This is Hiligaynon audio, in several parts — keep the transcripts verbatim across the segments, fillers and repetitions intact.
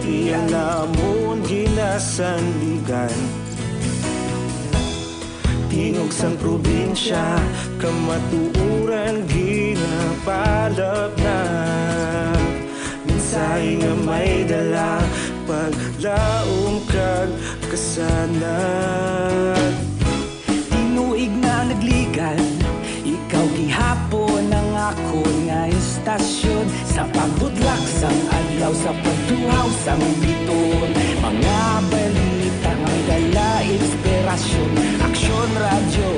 Ti ang namon ginasandigan. Tingog sang probinsya, kamatuoran ginapalapnag. Mensahe nga may dala, paglaom kag kasanag. Tinuig na nagligan, ikaw gihapon ang akon nga istasyon. Sa pagbudlak sang adlaw, sa pagtuhaw sang bituon, mga balita nga may dala inspirasyon. Aksyon Radyo,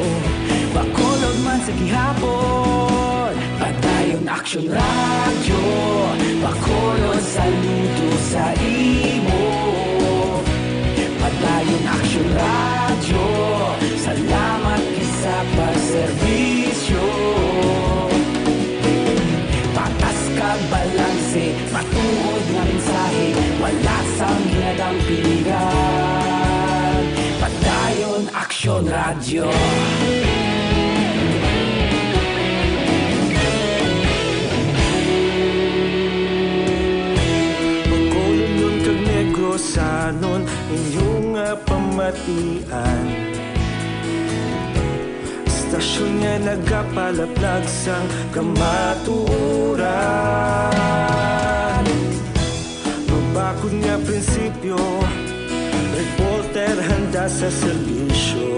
Bacolod man sa gihapon. Padayon Aksyon Radyo, Bacolod, saludo sa imo. Padayon Aksyon Radyo, salamat gid sa pagserbisyo. Patas kag balanse, matuod nga mensahe, wala sang ginadampingan. Padayon Aksyon Radyo. Bacolodnon kag Negrosanon, inyo nga pamatian. Istasyon nga nagapalaplag sang kamatuoran. Mabakod nga prinsipyo, reporter handa sa serbisyo.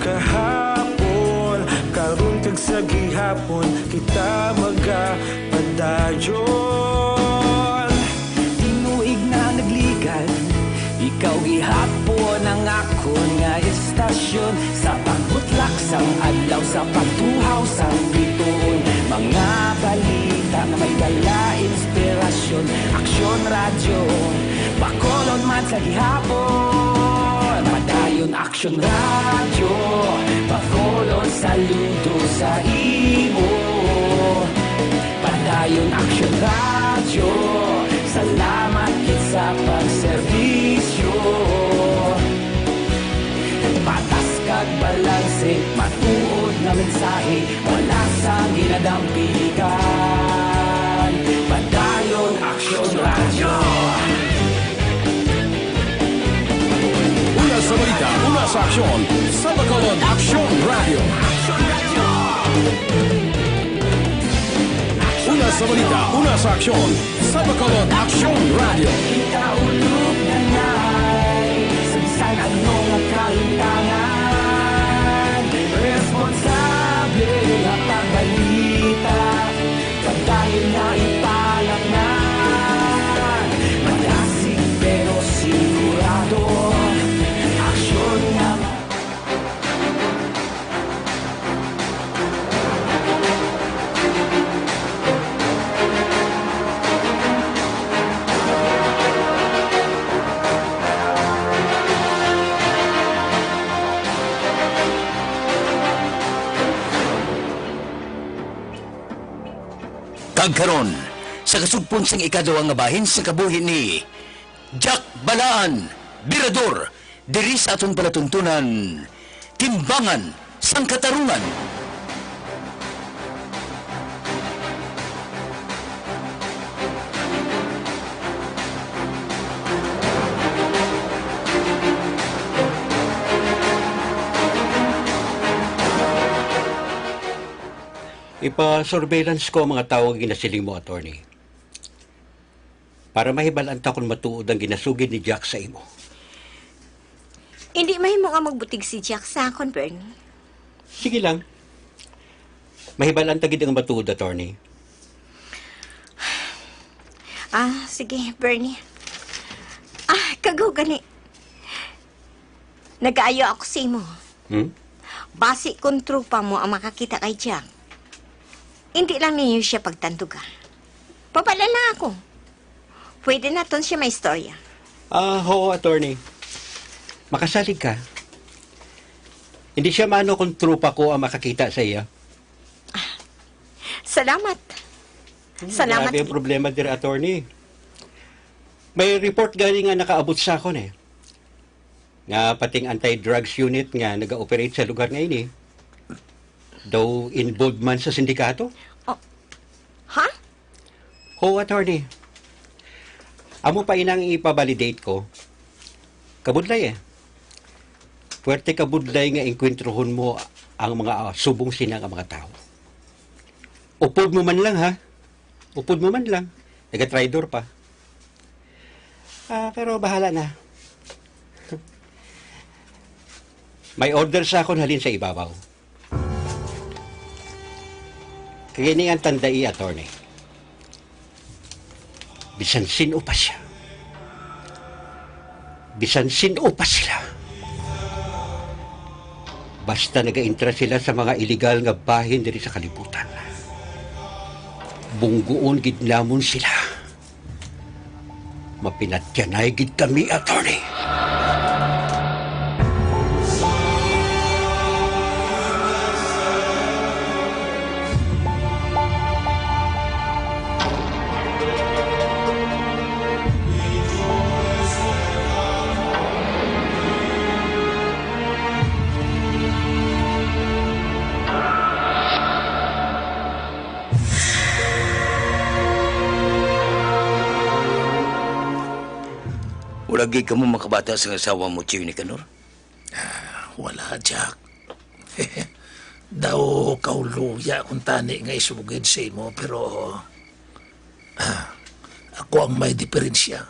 Kahapon, karon kag sa gihapon, kita magapadayon. Tinuig na nagligan, ikaw gihapon ang akon nga istasyon. Sa pagbutlak sang adlaw, sa pagtuhaw sang bituon, mga balita nga may dala inspirasyon. Aksyon Radyo, Bacolod man sa gihapon. Padayon Aksyon Radyo, Bacolod, saludo sa imo. Padayon Aksyon Radyo, salamat gid sa pagserbisyo. Patas kag balanse, matuod nga mensahe, wala sang ginadampingan. Padayon Aksyon Radyo. Una sa balita, una sa aksyon, sa Bacolod Aksyon Radyo. Una sa balita, una sa aksyon, sa Bacolod Aksyon Radyo. Kita ulog na ngay, sa bisan ano nga kalimtangan, responsable nga pagbalita. Padayon na ipalapngan. Malasig pero sigurado. Aksyon nga ma- Kag karon, sa kasugpon sang ikaduha nga bahin sa kabuhi ni Jack Balaan, Birador, diri sa aton palatuntunan, Timbangan sang Katarungan. Ipa-surveillance ko ang mga tawo nga ginasiling mo, attorney, para mahibal-an ta kon matuod ang ginasugid ni Jack sa imo. Hindi mahimo nga magbutig si Jack sa akon, Bernie. Sige lang. Mahibal-an ta gid ang matuod, attorney. Ah, sige, Bernie. Ah, kag amo gani. Nagaayo ako sa imo. Hmm? Basi kon tropa mo ang makakita kay Jack, hindi lang ninyo siya pagtanduga. Pabal-an lang ako. Pwede naton siya maistorya. Ah, oo, attorney. Makasalig ka. Hindi siya maano kung tropa ko ang makakita sa iya. Salamat. Hmm, salamat. Grabe ang problema diri, attorney. May report gani nga nakaabot sa akon, eh, nga pati ang anti-drugs unit nga nag-ooperate sa lugar nga ini daw involved man sa sindikato. Oh. Ha? Oo, attorney. Amo pa inang ipa-validate ko. Kabudlay, eh. Puwerte kabudlay nga engkwentrohon mo ang mga, ah, subong sina nga mga tawo. Upod mo man lang, ha? Upod mo man lang. Nagatraidor pa. Ah, pero bahala na. May order sa akon halin sa ibabaw. Kag ini ang tandai, attorney. Bisan sin-o pa siya. Bisan sin-o pa sila. Basta nagaintra sila sa mga iligal nga bahin diri sa kalibutan, bungguon gid namon sila. Mapinatyanay gid kami, attorney. Wala gid kamo makabata sang asawa mo, Tio Nicanor? Ah, wala, Jack. Daw kauluya akon tani nga isugid sa imo, pero, ah, ako ang may diferensya.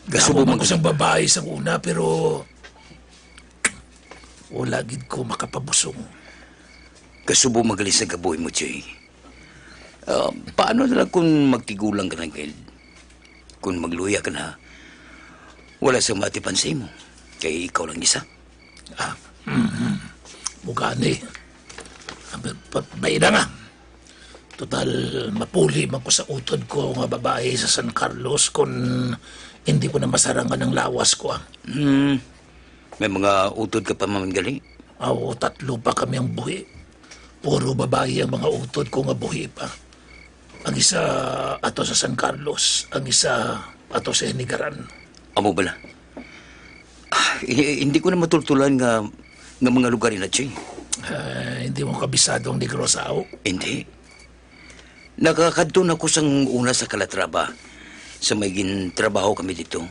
Gasubo Namo man man ko sang babae sang una, pero wala gid ko makapabusong. Gasubo man gali sa kabuhi mo, Jay. Ah, paano na lang kung magtigulang ka na, Gil? Kung magluya ka na, wala sang matipan sa imo. Kay ikaw lang isa. Ah, mm, mugani. Ah, pa, pa, may na nga. Total, mapuli man ko sa utod ko nga babae sa San Carlos kung hindi ko na masarangan ang lawas ko, ah. Hmm. May mga utod ka pa man gali? Aw, tatlo pa kami ang buhi. Puro babayi ang mga utod ko nga buhi pa. Ang isa ato sa San Carlos, ang isa ato sa Hinigaran. Amo bala? Ah, hi-, hindi ko na matultulan nga, nga mga lugar ina, Choy. Ah, hindi mo kabisado ang Negros, aw? Hindi. Nakakadto na ko sang una sa Calatrava, sa may gintrabaho kami dito.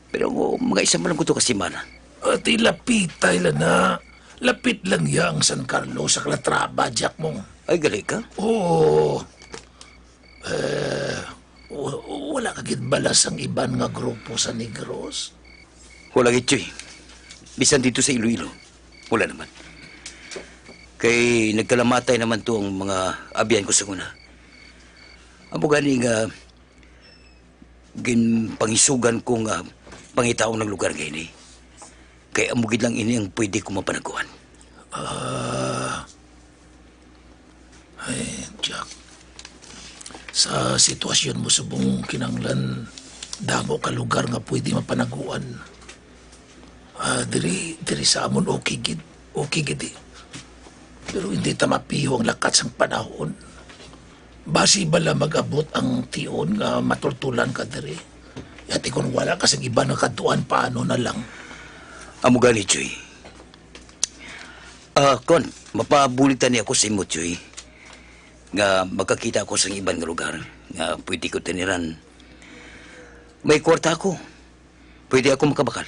Pero mga isa man lang ko to ka semana. Ati lapit tayo lang na. Lapit lang ya ang San Carlos sa Calatrava, Jack mo. Ay, gali ka? Oo. Eh, wa-, wala ka gid bala sang iban nga grupo sa Negros? Wala gid, Choy. Bisan dito sa Iloilo, wala naman. Kay nagkalamatay naman to ang mga abyan ko sa una. Amo gani nga ginpangisugan ko nga pangitaon ang lugar nga ini. Kay amo gid lang ini ang pwede ko mapanaguan. Ah, ay, Jack. Sa sitwasyon mo subong kinahanglan damo ka lugar nga pwede mapanaguan. Ah, diri, diri sa amon okay gid. Okay gid, eh. Pero hindi ta mapiho ang lakat sang panahon. Basi bala mag-abot ang tion nga matultulan ka diri? Yati kung wala ka sang iban nga kadtuan, paano na lang? Amo gani, Choy. Ah, kon, mapabulig tani ako sa imo, Choy, nga makakita ako sang iban nga lugar nga pwede ko tiniran. May kwarta ako. Pwede ako makabakal.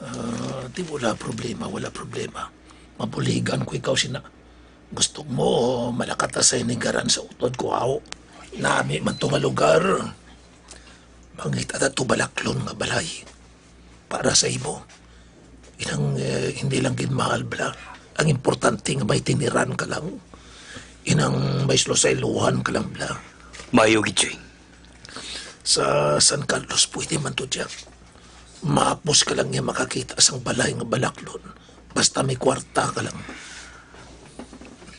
Ah, di wala problema, wala problema. Mabuligan ko ikaw sina. Gusto mo malakat ta sa Hinigaran sa utod ko, aw? Nami man to nga lugar. Mangita ta to balaklon nga balay para sa imo. Inang, eh, hindi lang gid mahal, bla. Ang importante nga may tiniran ka lang. Inang may slusayluhan ka lang, bla. Maayo gid, Choy. Sa San Carlos, pwede man to, Jack. Mahapos ka lang niya makakita sang balay nga balaklon. Basta may kwarta ka lang.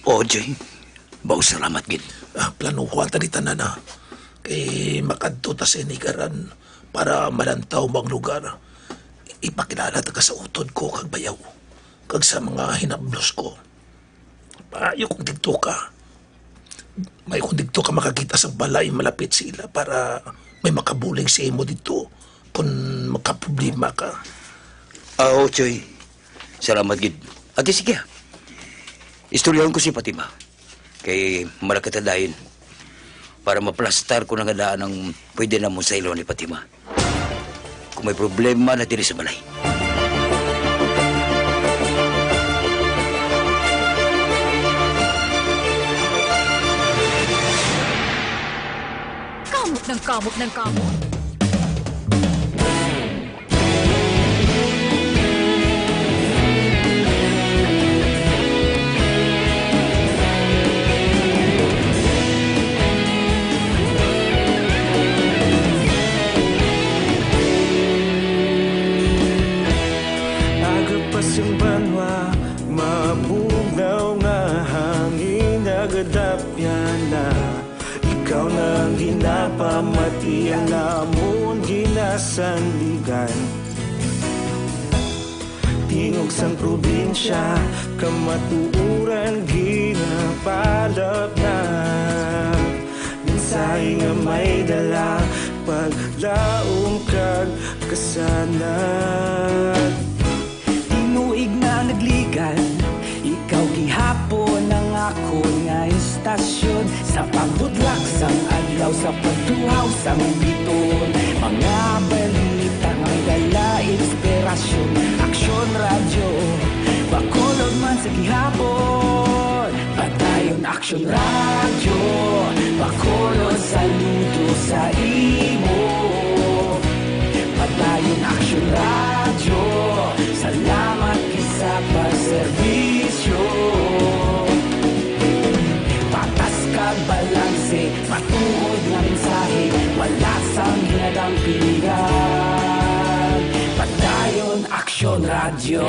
O, Joy. Bao salamat gid. Ah, planuhan ta ni tanan, ah. Kay makadto ta sa Hinigaran para malantaw mo ang lugar. Ipakilala ta ka sa utod ko kag bayaw, kag sa mga hinablos ko. Maayo kung didto ka. Maayo kung didto ka makakita sa balay malapit sa ila para may makabulig sa imo didto kung magkaproblema ka. Ah, oo, Choy. Salamat gid. Ati, sige, ah. Istoryahon ko si Fatima. Kay malakat ta dayon. para maplastar ko na nga daan ang pwede namon sa ilong ni Fatima. Kung may problema na diri sa balay. Kamot ng kamot ng kamot. Aga pa sing banwa, mabugnaw nga hangin nagadapyan na. Ikaw na ang ginapamati, ang amon ginasandigan. Tingog sang probinsya, kamatuoran ginapalapnap. Mensahe nga may dala, paglaom kag kasanag. Tinuig na nagligad, ikaw gihapon ang akon nga istasyon. Sa pagbutlak sang adlaw, sa pagtuhaw sang biton, mga balita nga may dala inspirasyon. Aksyon Radyo, Bacolod man sa gihapon. Padayon Aksyon Radyo, Bacolod, saludo sa imo. Padayon Aksyon Radyo, salamat gid sa pagserbisyo. Patas kag balanse, matuod nga mensahe, wala sang ginadampigan. Padayon Aksyon Radyo.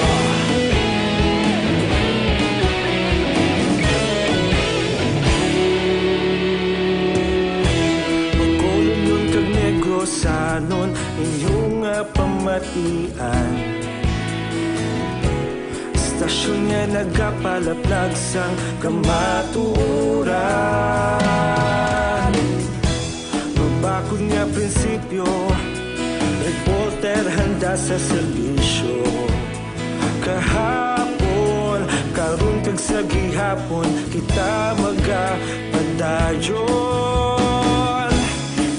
Bacolodnon kag Negrosanon, inyo nga pamatian. Istasyon nga nagapalaplag sang kamatuoran. Mabakod nga prinsipyo, reporter handa sa serbisyo. Kahapon, karon kag sa gihapon, kita magapadayon.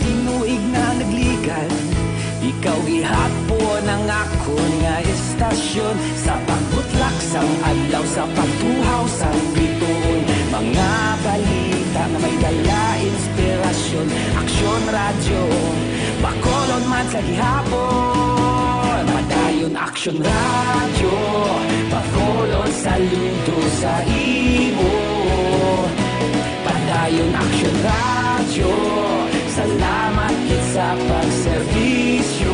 Tinuig na nagligad, ikaw gihapon ang akon nga istasyon. Sa pagbutlak sang adlaw, sa pagtuhaw sang bituon, mga balita nga may dala inspirasyon. Aksyon Radyo, Bacolod man sa gihapon. Padayon Aksyon Radyo, Bacolod, saludo sa imo. Padayon Aksyon Radyo, salamat gid sa pagserbisyo.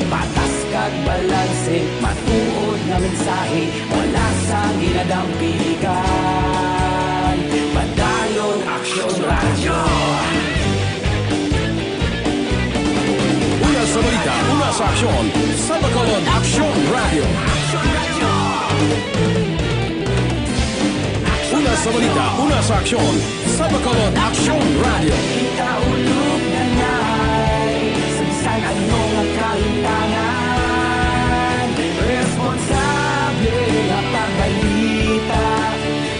Patas kag balanse, matuod nga mensahe, wala sang ginadampigan. Padayon Aksyon Radyo. Una sa balita, una sa aksyon, sa Bacolod Aksyon Radyo. Una sa balita, una sa aksyon, sa Bacolod Aksyon Radyo. Kita ulog na ngay, sa bisan ano nga kahimtangan, responsable nga pagbalita.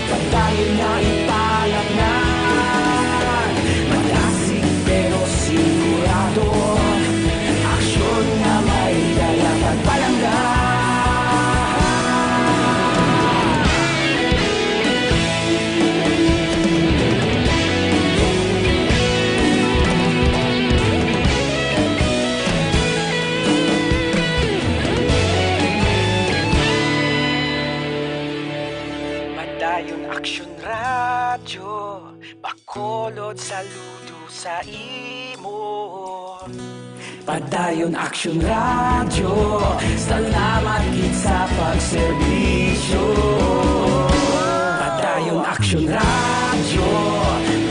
Padayon na ipalapngan, madasig pero sigurado. Aksyon nga may dala pagpalangga. Padayon Aksyon Radyo, Bacolod, saludo sa imo. Padayon Aksyon Radyo, salamat gid sa pagserbisyo. Padayon Aksyon Radyo,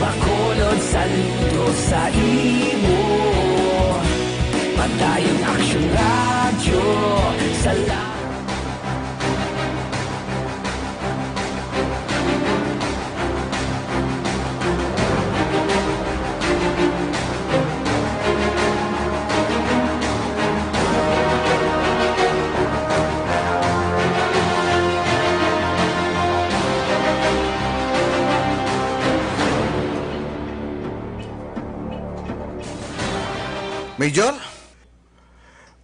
Bacolod, saludo sa imo. Padayon Aksyon Radyo, salamat. Major,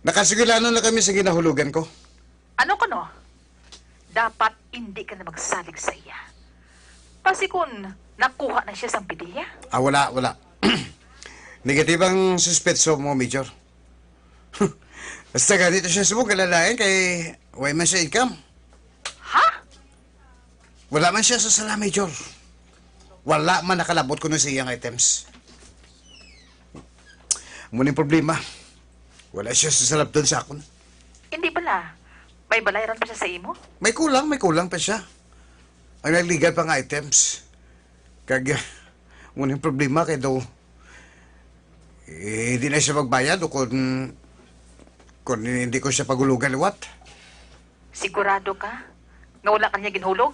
nakasugilanon na kami sa ginahulugan ko. Ano kuno? Dapat indi ka na magsalig sa iya. Basi kon nakuha na siya sang PDEA? Ah, wala, wala. Negative ang suspetso mo, Major. Basta ganito siya subong kalalain kay way man siya income. Ha? Wala man siya sa sala, Major. Wala man nakalabot kuno sa iyang items. Amo ning problema. Wala siya sa salabton sa akon. Hindi bala. May balayran pa siya sa imo? May kulang, may kulang pa siya. Ang nagligad pa nga items. Kag, amo ning problema kay daw, eh, di na siya magbayad o kung, kung hindi ko siya pagulugan liwat. Sigurado ka nga wala ka niya ginhulog?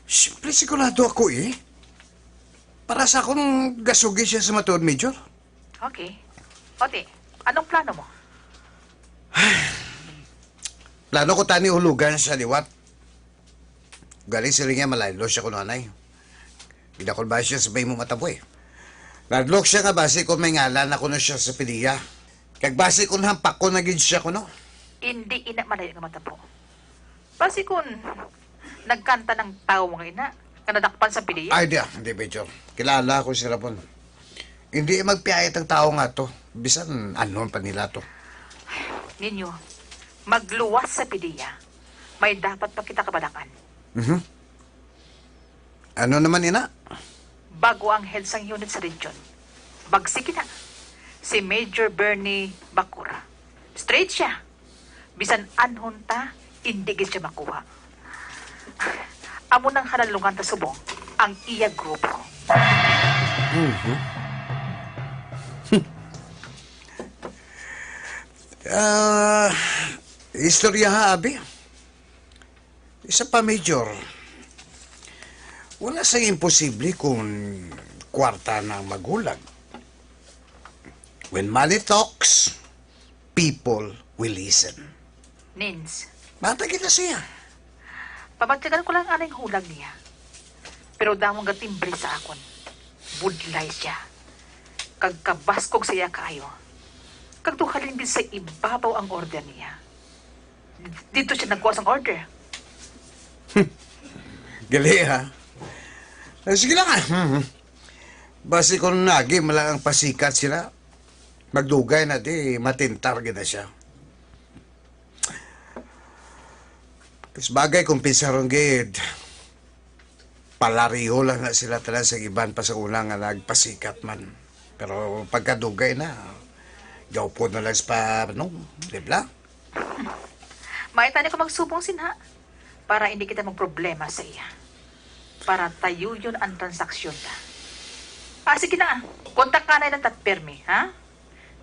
Siyempre, sigurado ako eh. Para sa akon, gasugi siya sa matuod, Major. Okay. Ote, anong plano mo? Plano ko tani hulugan siya liwat. Galing sila niya, malaylo siya kuno anay. Gidakol ba siya sa bay mo matabo eh. Nadlok siya nga basi kung may ngalan na kuno siya sa PDEA. Kag basi kung hampakon na gid siya kuno. Hindi ina malayo nga matabo. Basi kung nagkanta ng tawo nga ina, nga nadakpan sa PDEA. Ay, di ah, hindi, Major. Kilala ko si Rabon. Hindi magpiyayat ang tawo nga to. Bisan anon pa nila to. Ninyo, magluwas sa PDEA. May dapat pa kita kabalakan. Mhm. Ano naman ina? Bago ang head sang unit sa region. Bagsik ina. Si Major Bernie Bacura. Straight siya. Bisan anhon ta, indi gid siya makuha. Amo nang halalungan ta subong ang iya grupo. Mhm. Ah, istorya ha, abi. Isa pa, Major, wala sang imposible kung kwarta na ang magulang. When money talks, people will listen. Nins. Bata kita siya. Pabatyagan ko lang anay ang hulag niya. Pero damo nga timbre sa akon. Budlay siya. Kag kabaskog sa iya kaayo. Kag tuhalin gid sa ibabaw ang order niya. Dito siya nagkuha sang order. Gali, ha? Eh, sige lang, ah. Mhm. Basi kung nagi man lang ang pasikat sila, magdugay na di, matintar gid na siya. Kas bagay kung pinsaron gid, palareho lang na sila tanan sa iban pa sa una nga nagpasikat man. Pero pagkadugay na, gawpon na lang sa pa, no? Di ba? May tani ko magsubong sinha para hindi kita magproblema sa iya. Para tayuyon ang transaksyon ta. Ah, sige na. Kontak ka na lang ta permi, ha?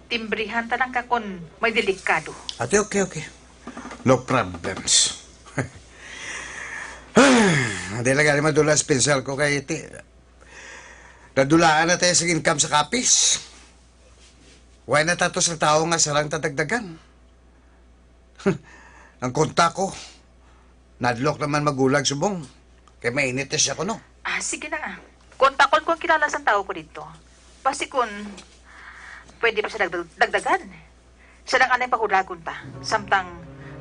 Timbrihan ta lang ka kon may delikado. Ate, okay, okay. No problems. Hindi lang gali madula sa pinsel ko kay iti. Nadulaan na tayo sa income sa kapis. Why na tato sa tao nga sarang tatagdagan? Ang kontak ko, nadlok naman magulag subong. Kay mainit na siya kuno. Ah, sige na. Kontakon ko ang kilala sang tawo ko didto. Basi kun pwede pa siya dagdag-, dagdagan. Siya lang anay pahulagon ta, samtang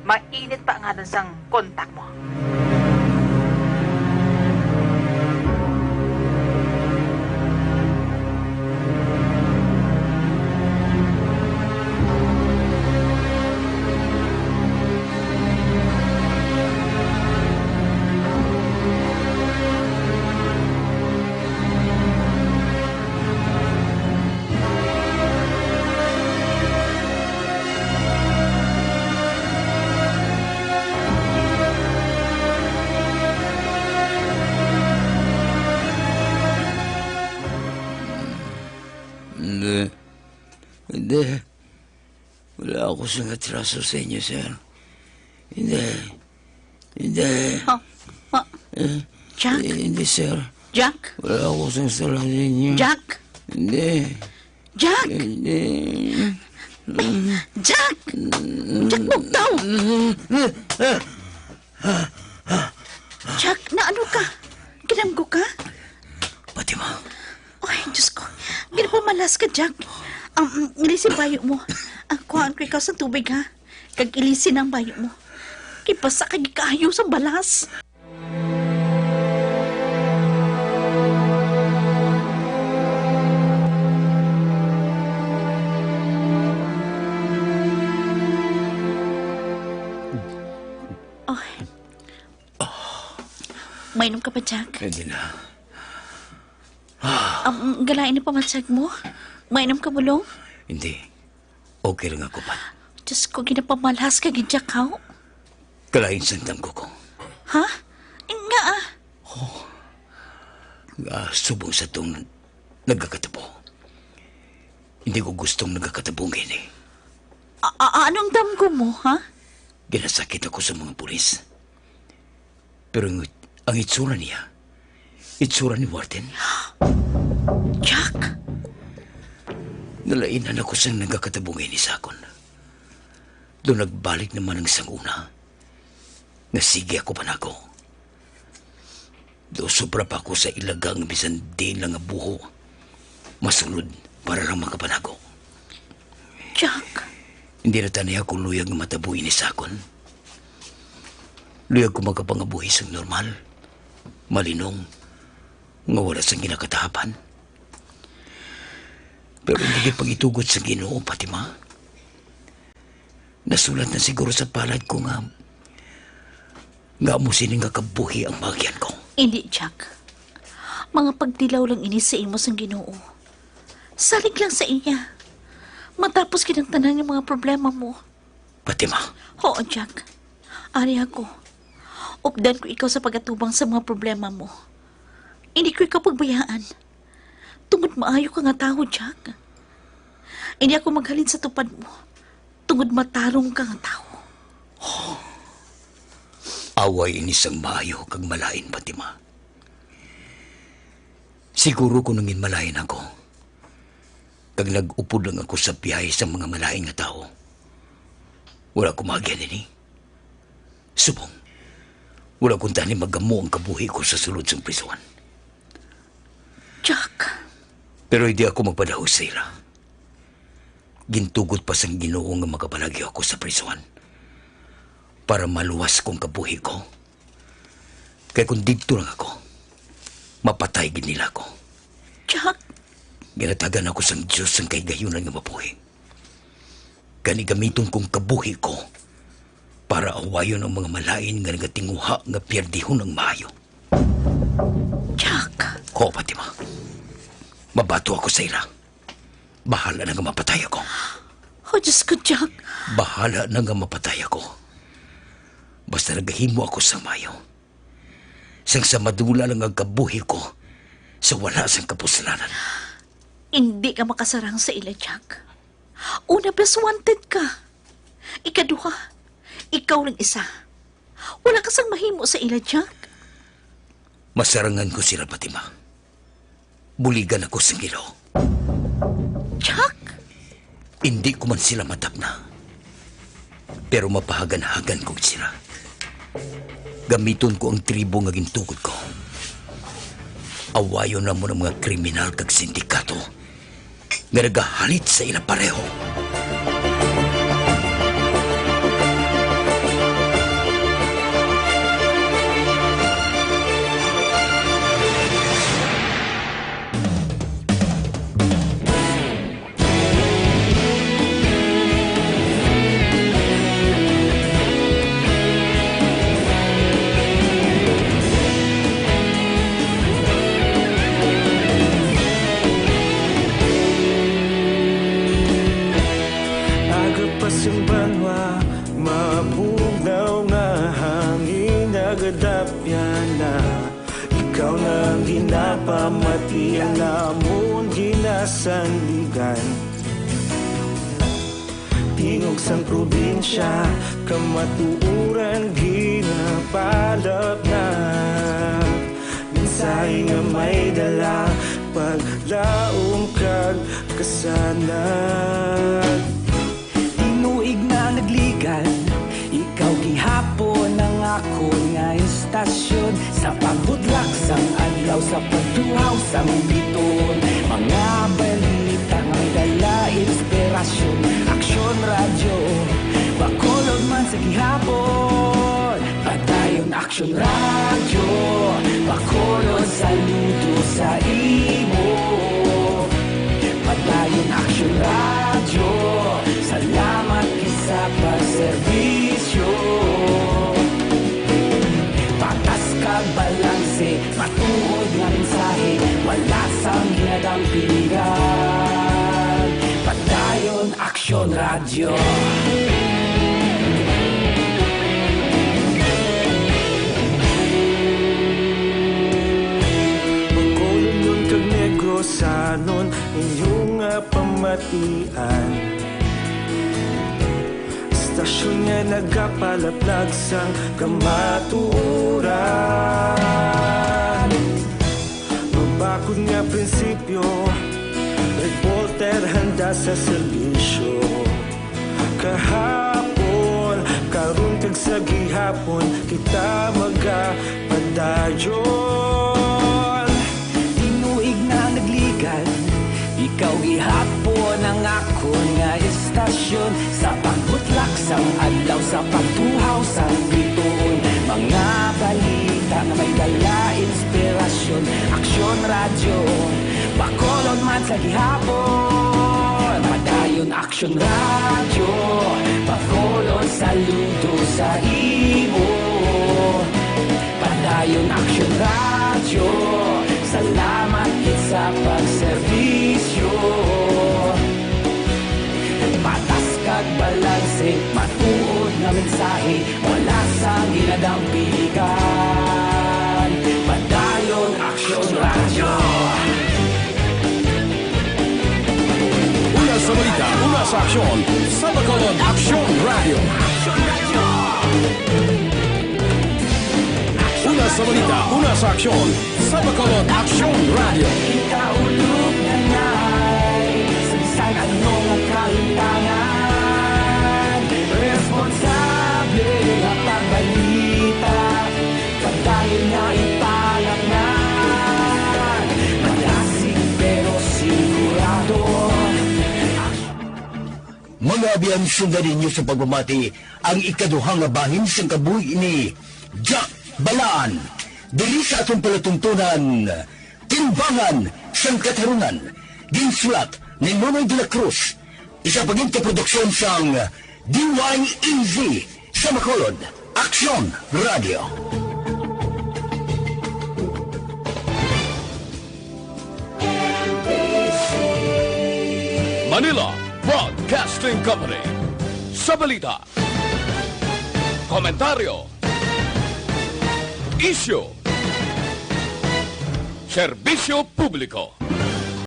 mainit pa ang ngalan sang kontak mo. Hindi. Hindi. Wala ako sing atraso sa inyo, sir. Hindi. Hindi. Oh, oh. Eh, Jack? Eh, hindi, sir. Jack? Wala ako sing sala sa inyo. Jack? Hindi. Jack? Hindi. Jack! Jack, bugtaw! Jack, naano ka? Ginamgo ka? Fatima. Ay, Diyos ko. Ginapamalas ka, Jack. Um, ilisi bayo mo. Ang kuhaan ko ikaw sa tubig, ha? Kag ilisi ang bayo mo. Kay basa kag kaayo sa balas. Oh. Mainom ka pa, Jack? Hindi na. Um, galain na pamatyag mo. Mainom ka, bulong? Hindi. Okay lang ako, Pat. Diyos ko, ginapamalas ka, gid, Jack, haw? Kalain sang damgo ko. Ha? Nga, ah. Nga, subong sa tong nagakatabo. Hindi ko gustong nagakatabo nga ini. A-, a-, anong damgo mo, ha? Ginasakit ako sa mga pulis. Pero ang, ang itsura niya, itsura ni Warden. Jack? Nalainan ako sang nagakatabo nga ini sa akon. Do nagbalik naman ang sang una, nga sige ako panago. Do sobra pa ako sa ilaga nga bisan diin lang nga buho masulod para lang makapanago. Jack. Hindi na tanay ako luyag nga matabo ini sa akon. Luyag ko makapangabuhi sang normal, malinong, nga wala sang ginakatahapan. Pero hindi pag-itugot sa Ginoo, Fatima. Nasulat na siguro sa palad ko nga, nga amo sini nga kabuhi ang maagyan ko. Hindi, Jack. Mga pagtilaw lang ini sa imo sang Ginoo. Salig lang sa iya. Matapos gid ang tanan nga mga problema mo. Fatima. Oo, Jack. Ari ako. Updan ko ikaw sa pag-atubang sa mga problema mo. Hindi ko ikaw pagbayaan. Tungod maayo ka nga tawo, Jack. Hindi ako maghalin sa tupad mo. Tungod matarong ka nga tawo. Away ini sang maayo kag malain, Fatima. Siguro kung nangin malain ako, kag nag-upod lang ako sa biyahe sa mga malain nga tawo, wala ko maagyan ini. Subong, wala kuntani magamo ang kabuhi ko sa sulod sang prisuhan. Jack. Pero hindi ako magpadahos sa ila. Gintugot pa sang Ginoo nga makapalagyo ako sa prisuhan para maluwas ko ang kabuhi ko. Kay kung didto lang ako, mapatay gid nila ako. Jack! Ginatagan ako sang Dios sang kahigayunan nga mabuhi. Gani gamiton kong kabuhi ko para awayon ang mga malain nga nagatinguha nga pierdihon ang maayo. Jack! Ko, Fatima. Mabato ako sa ila. Bahala na nga mapatay ako. Oh, Diyos ko, Jack. Bahala na nga mapatay ako. Basta nagahimo ako sa maayo. Sang sa madula lang ang kabuhi ko sa wala sang kapuslanan. Hindi ka makasarang sa ila, Jack. Una, best wanted ka. Ikaduha, ikaw lang isa. Wala ka sang mahimo sa ila, Jack. Masarangan ko sila, Fatima. Buligan ako sang Ginoo. Jack! Indi ko man sila matapna, pero mapahaganhagan ko sila. Gamiton ko ang tribo nga gintugot ko. Awayon namon ang mga kriminal kag sindikato nga nagahalit sa ila pareho. Aga pa sing banwa, mabugnaw nga hangin, nagadapyan na. Ikaw na ang ginapamati, ang amon ginasandigan. Tingog sang probinsya, kamatuoran ginapalapnap. Mensahe nga may dala, paglaom kag kasanag. Tinuig na nagligad, ikaw gihapon ang akon nga istasyon. Sa pagbutlak sang adlaw, sa pagtuhaw sang biton, mga balita nga may dala, it's Aksyon Radyo, Bacolod, saludo sa imo. Padayon Aksyon Radyo, salamat gid sa pagserbisyo. Patas kag balanse, matuod nga mensahe, wala sang ginadampingan. Padayon Aksyon Radyo. Bacolodnon kag Negrosanon, inyo nga pamatian. Estasyon nga nagapalaplag sang kamatuoran. Mabakod nga prinsipyo, reporter handa sa serbisyo. Kahapon, karon kag sa gihapon, kita magapadayon. Tinuig na nagligad, ikaw gihapon ang akon nga istasyon. Sa pagbutlak sang adlaw, sa pagtuhaw sang bituon, mga balita nga may dala inspirasyon. Aksyon Radyo, Bacolod man sa gihapon. Padayon Aksyon Radyo, Bacolod, saludo sa imo. Padayon Aksyon Radyo, salamat gid sa pagserbisyo. Patas kag balanse, matuod nga mensahe, wala sang ginadampingan. Padayon Aksyon Radyo. Una sa balita, una sa aksyon, sa Bacolod Aksyon Radyo. Una sa balita, una sa aksyon, sa Bacolod Aksyon Radyo. Ikaulo na ngay, sa bisan ano nga kahitangan, responsable nga pagbalita, padayon nga ipalapngan, malasig pero sigurado. Mga abyan, sundan ninyo sa pagpamati ang ikaduha nga bahin sang kabuhi ni Jack Balaan diri sa aton palatuntunan, Timbangan sang Katarungan, ginsulat ni Nonoy de la Cruz, isa pa gid ka produksyon sang D Y E Z sa Bacolod, Aksyon Radio. Manila Broadcasting Company. Sa balita, komentaryo, isyu, serbisyo publiko.